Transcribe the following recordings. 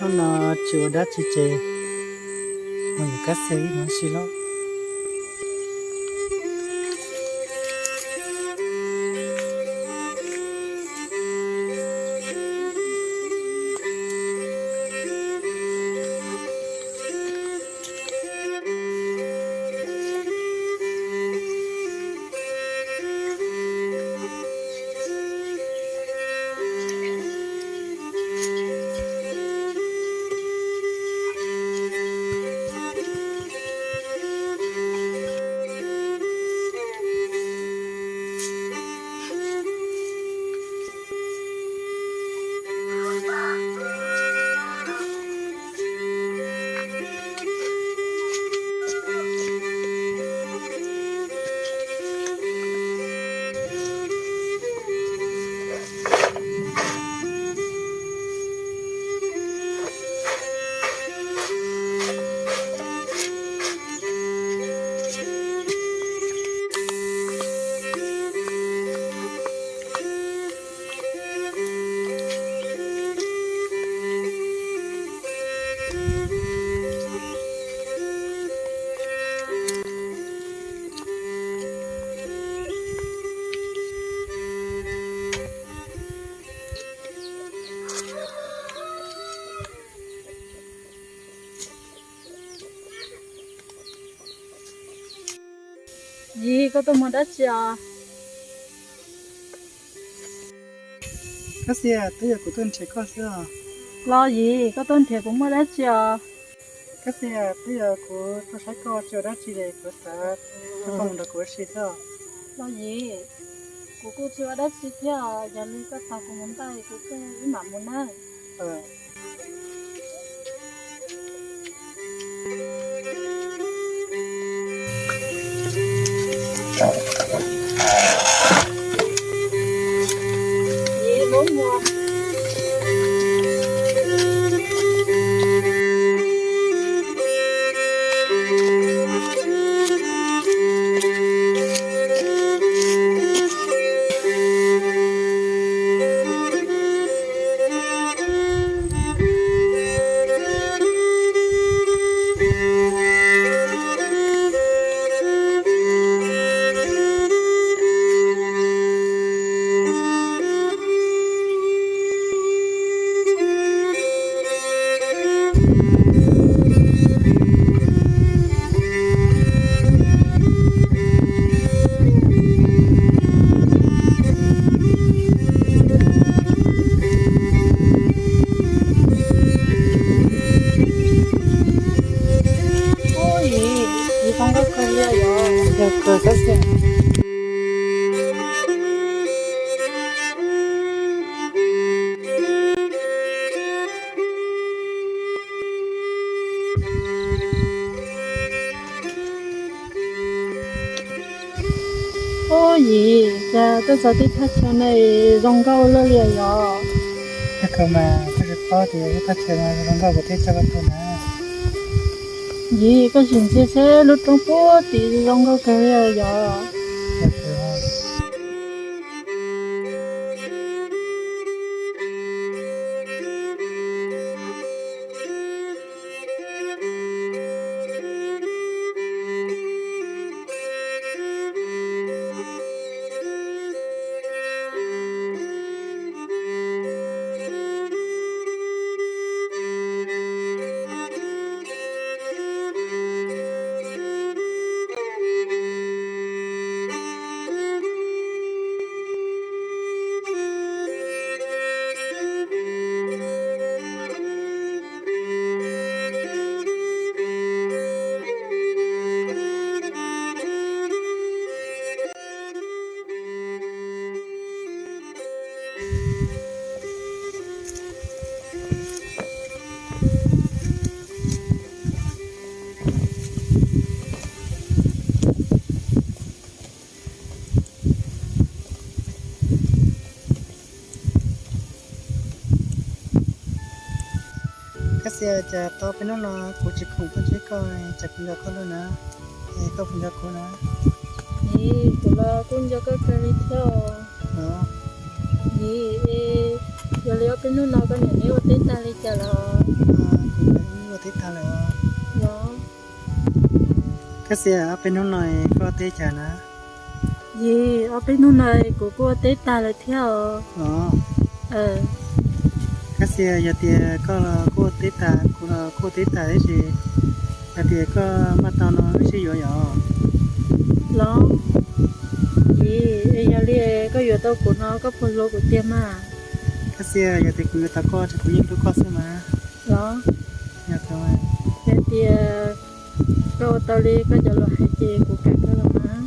Hnub no tsis ua dab tsi ces mus yuav kab xia ib hnub si lauj. Yim, koj tuaj mus dab tsi os? Kab xia, twb yog kuv tuaj nrhiav koj xwb os. Los Yim, koj tuaj nrhiav kuv muaj dab tsi os? Kab xia, twb yog kuv tuaj saib koj tsis ua dab tsi li, kuv xav koj mus nrog kuv ua si xwb os. Los Yim, kuv kuj tsis ua dab tsi thiab os, yog li koj tos kuv mus ntej kuv thiaj wb mam mus nawb. Ub, Yim, Yim zoo nkauj kawg li yog. Yog kawg tab sis. Ub, Yim, cas tuaj txog tej thaj chaw no zoo nkauj luaj li yog. Koj mas koj tsis paub tias tej thaj chaw no zoo nkauj, kuv thiaj coj koj tuaj na. Yim, koj sim ntsia seb lub roob puag tim zoo nkauj kawg li yog. Kab xia, cas tau peb hnub no kuv tsis khoom tuaj ntsib koj, cas kuv nco koj lawm na, es koj puas nco kuv na? Yim, kuv los kuj nco koj kawg li thiab os. Yim, es Yog li ob peb hnub no koj niam neb ua teb tag li cas los? Kuv niam ua teb tag lawm. Los, Kab Xia, ob peb hnub no koj ua teb cas na? Yis, ob peb hnub no kuv kuj ua teb tag lawm thiab os. Los, Kab Xia, yog tias koj los kuj ua teb tag, kuv los kuj ua teb tag thiab ces yog tias koj npaj tau no wb sib yuav yom? Los, Yis, es yog li koj yuav tau kuv no koj puas hlub kuv tiag mas? Kab Xia, yog tias kuv yuav tau koj ces kuv yeej hlub koj xwb mas. Los, yog tias koj ua tau li koj cov lus hais ces kuv kam koj los mas.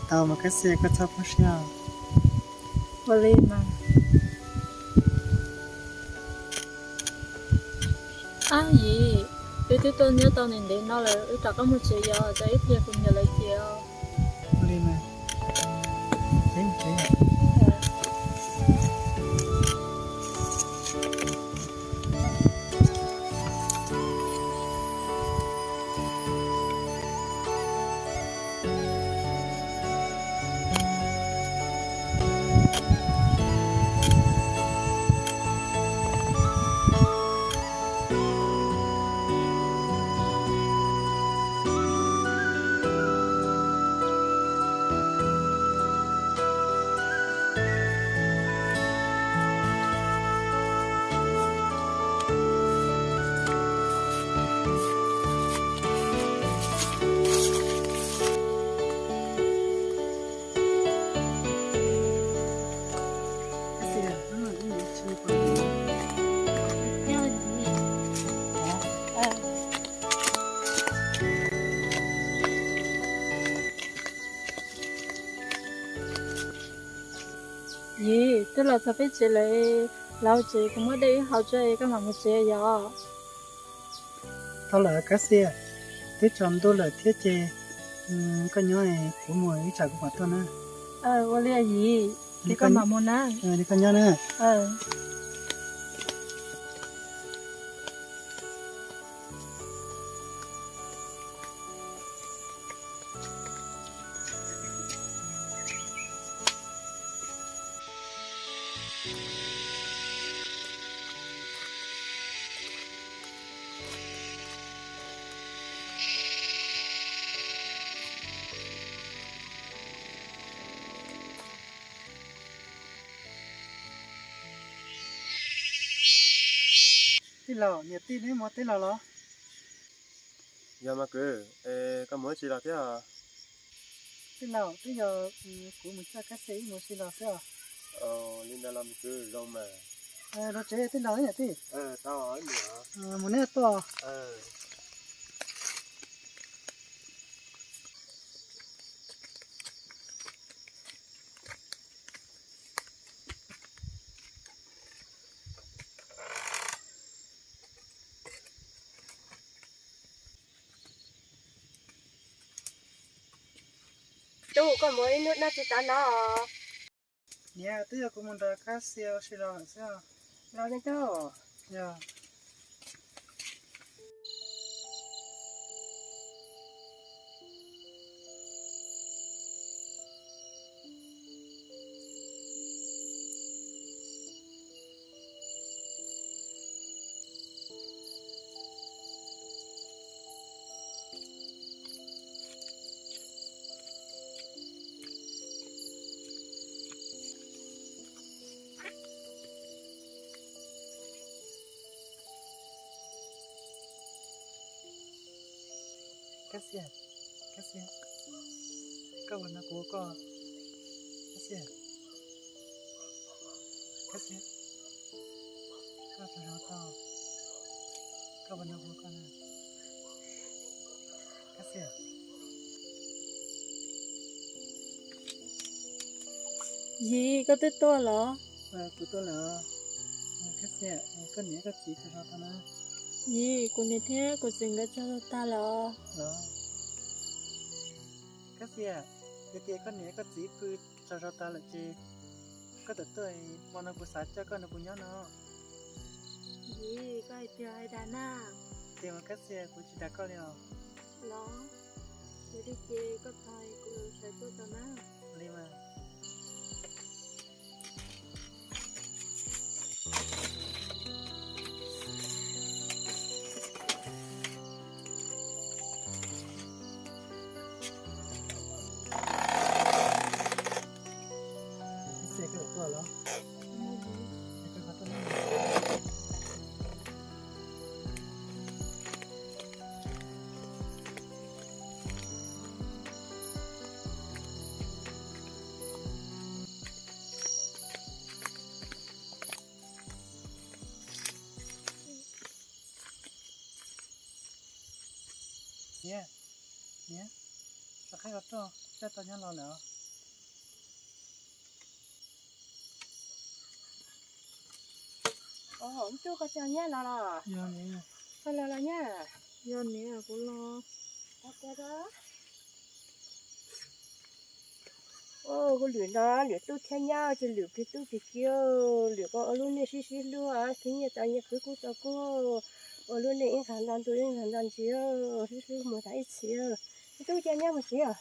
Tau mas Kab Xia, koj txhob poob siab. Ua li mas. Ab Yis, wb twb tuaj nyob tau ntev ntev no lawm, wb rov qab mus tsev yom, tsam ib pliag kuv niam lawv ces os. Ua li mas. Yis, twb los txog peb tsev lawm, los tsev kuv muab dej wb haus tso es koj mam mus tsev yom. Tau lawm Kab Xia, twb tsaus ntuj lawm thiab ces koj nyob, kuv mus ib tsam kuv mam tuaj na. Ua li Yis, ces koj mam mus na. Li koj nyob na. Tij laug, niam tij neb mus teb los los? Yog mas kwv, es koj mus ua tsi los thiab? Tij laug, twb yog kuv mus coj Kab Xia wb mus ua si los xwb os. Li ntawd los kwv zoo mas. Los tsev tij laug, niam tij. Mus neb tuaj. Tub, koj mus ib hnub dab tsi tas no? Niam, twb yog kuv mus nrog Kab Xia ua si los lawm xwb. Los ne tub. Yog. Kab Xia, Kab Xia, koj puas nrog kuv ua koj? Kab Xia, Kab Xia, koj tsaug zog tau, koj puas nrog kuv ua koj na? Kab Xia. Yis, koj twb tuaj los? Kuv tuaj lawm. Kab Xia, koj niam koj txiv tsaug zog tau na? Yis, kuv niam thiab kuv txiv nkawd tsaug zog tag lawm os. Kab Xia, yog tias koj niam koj txiv pw tsaug zog tag lawm ces koj tawm tuaj, hmo no kuv xav coj koj nrog kuv nyob no. Yis, koj hais tiag hais dag na. Tiag mas Kab Xia, kuv tsis dag koj li os. Los, yog li ces koj tos kuv sawv tuaj tau na. Li mas. Qhib qhov rooj, saib tau nyab los lawm. Ub, tub koj tsis nyab los los? Koj los los nyab? Yog niam, kuv los. Kuv lwm no lwm tub thiab nyab, ces lwm kiag tub kiag kiag, lwm ko ua lub neej sib sib hlub, khwv nyiaj tau nyiaj, khwv kub tau kub, ua lub neej ib nqag nto ntuj ib nqag nto ntsis, sib hlub mus tas ib txhis. Ib tub cia nyab mus tsev os.